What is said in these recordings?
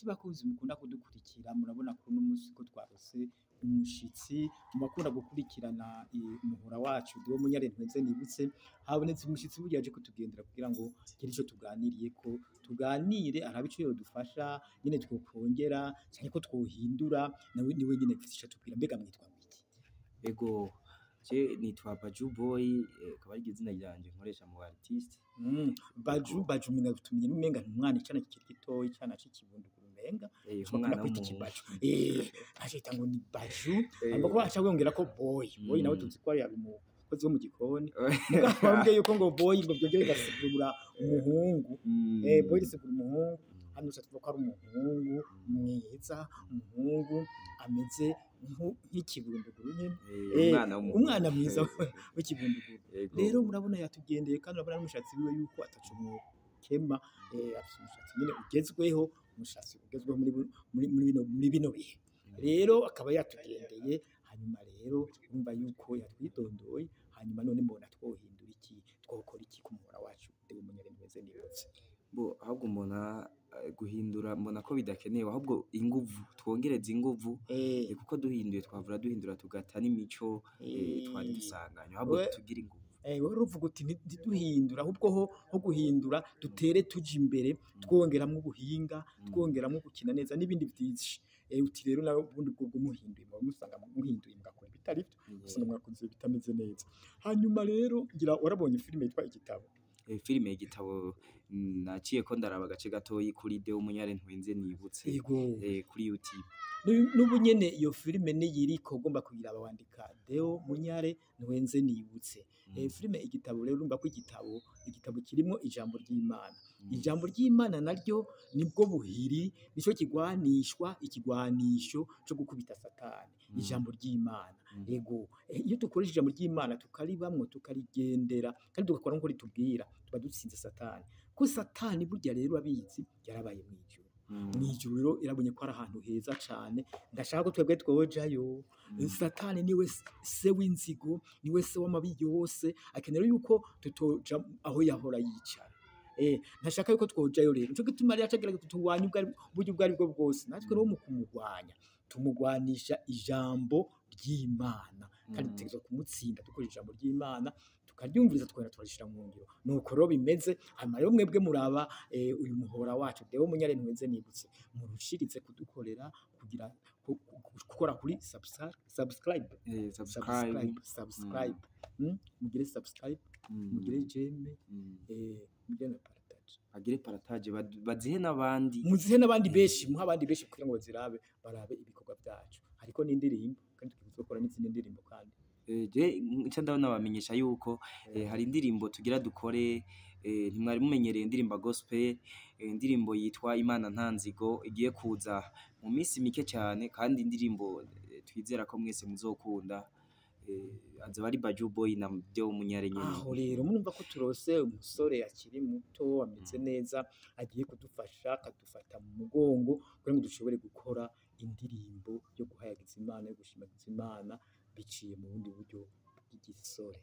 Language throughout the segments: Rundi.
Bakunzi mukunda kudukurikira, murabona ko uno munsi ko twarose umushitsi mu bakunda gukurikirana umuhora wacu Deo Munyare Ntwenze Nibutse. Habonetse umushitsi burya yaje kutugendera kugira ngo tugire ico tuganiriye, ko tuganire arabe ico yodufasha nyene twokongera canke ko twohindura. Nawe niwe nyene afise ico atubwira. Mbega mwitwa ngwiki? Ego, je nitwa Baju Boy, akaba ari izina ryanje nkoresha mu artiste. Baju, Baju umenga tumenye n'umenga umwana icana kikiri gitoyi, icana c'ikibunduguru umenga umwana bakunda kwita w'umuhungu. Ikibaju, acita ngo ni Baju, hanyuma ko aca wongera ko Boy. Boy nawe tuzi ko ari umukozi wo mu gikoni, mugabo bambwiye yuko ngo Boy ngo byongere bigasigura umuhungu. Boy risigura umuhungu. Hano uca tuvuga ko ari umuhungu mwiza, umuhungu ameze nk'ikibunduguru nyene. Umwana w'umuhungu. Umwana mwiza w'ikibunduguru. Rero murabona yatugendeye, kandi urabona n'umushatsi wiwe yuko ataco mukema. Afise umushatsi nyene ugezweho, umushatsi ugezweho muri bino bihe. Rero akaba yatugendeye, hanyuma rero urumva yuko yatwidondoye. Hanyuma none mbona twohindura iki, twokora iki ku muhora wacu Deo Munyare Ntwenze Nibutse? Bo, ahubwo mbona guhindura mbona ko bidakenewe, ahubwo inguvu, twongereza inguvu. Kuko duhinduye twavura duhindura tugata n'imico twari dusanganywe, ahubwo tugira inguvu. Wowe uruvuga uti ntiduhindura, ahubwo ho guhindura dutere tuja imbere, twongeramwo ubuhinga, twongeramwo gukina neza n'ibindi vyinshi. Uti rero nawe ubundi bwo muhinduye muba musanga muhinduye mugakora ibitari vyo, usanga mwakoze bitameze neza. Hanyuma rero ngira warabonye filime yitwa Igitabo? Filime Igitabo, naciye ko ndaraba agace gatoyi kuri Deo Munyare Ntwenze Nibutse kuri YouTube. N'ubu nyene iyo filime niyiriko, ugomba kuyiraba wandika Deo Munyare Ntwenze Nibutse. Filime Igitabo rero, urumva ko igitabo kirimwo ijambo ry'Imana. Ijambo ry'Imana naryo nibwo buhiri, nico kigwanishwa, ikigwanisho co gukubita Satani. Ijambo ry'Imana. Ego, iyo dukoresha ijambo ry'Imana, tukaribamwo, tukarigendera kandi tugakora nkuko ritubwira, tuba dutsinze Satani. Ko Satani burya rero abizi yarabaye mw'ijuru. Mw'ijuru rero irabonye ko ari ahantu heza cane, ndashaka ko twebwe twojayo. Satani niwe se w'inzigo, niwe se w'amabi yose, akenera yuko tutoja aho yahora yicara. Ntashaka yuko twojayo. Rero nico gituma rero acagerageza kuturwanya uburyo ubwo aribwo bwose. Natwe rero mu kumurwanya tumugwanisha ijambo ry'Imana, kandi dutegerezwa kumutsinda dukoresheje ijambo ry'Imana, tukaryumviriza, tukongera tukarishira mu ngiro. Nuko rero bimeze. Hanyuma rero mwebwe muraba uyu muhora wacu Deo Munyare Ntwenze Nibutse, murushiritse kudukorera kugira gukora kuri subscribe. Subscribe. Subscribe, mugire subscribe, mugire j'aime, mugire na partage. Bagire partage, bazihe n'abandi. Muzihe n'abandi benshi, muhe abandi benshi kugira ngo bazirabe, barabe ibikorwa byacu. Hariko n'indirimbo, kandi tugiye gukora n'izindi ndirimbo kandi. Je nca ndabona bamenyesha yuko hari indirimbo tugira dukore. Ntimwari mumenyereye indirimbo gospel, indirimbo yitwa Imana Nta Nzigo, igiye kuza mu minsi mike cyane, kandi indirimbo twizera ko mwese muzokunda. Azoba ari Baju Boy na Deo Munyare nyene. Aho rero murumva ko turose umusore akiri muto, ameze neza, agiye kudufasha, akadufata mu mugongo kugira ngo dushobore gukora indirimbo yo guhayagiza Imana, yo gushimagiza Imana biciye mu bundi buryo bw'igisore.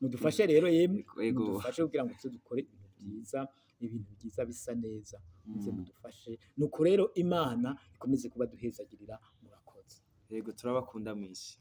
Mudufashe rero yemwe, mudufashe kugira ngo tuze dukore ibintu byiza, ibintu byiza bisa neza. Muze mudufashe. Nuko rero Imana ikomeze kuba duhezagirira. Murakoze. Yego, turabakunda mwese.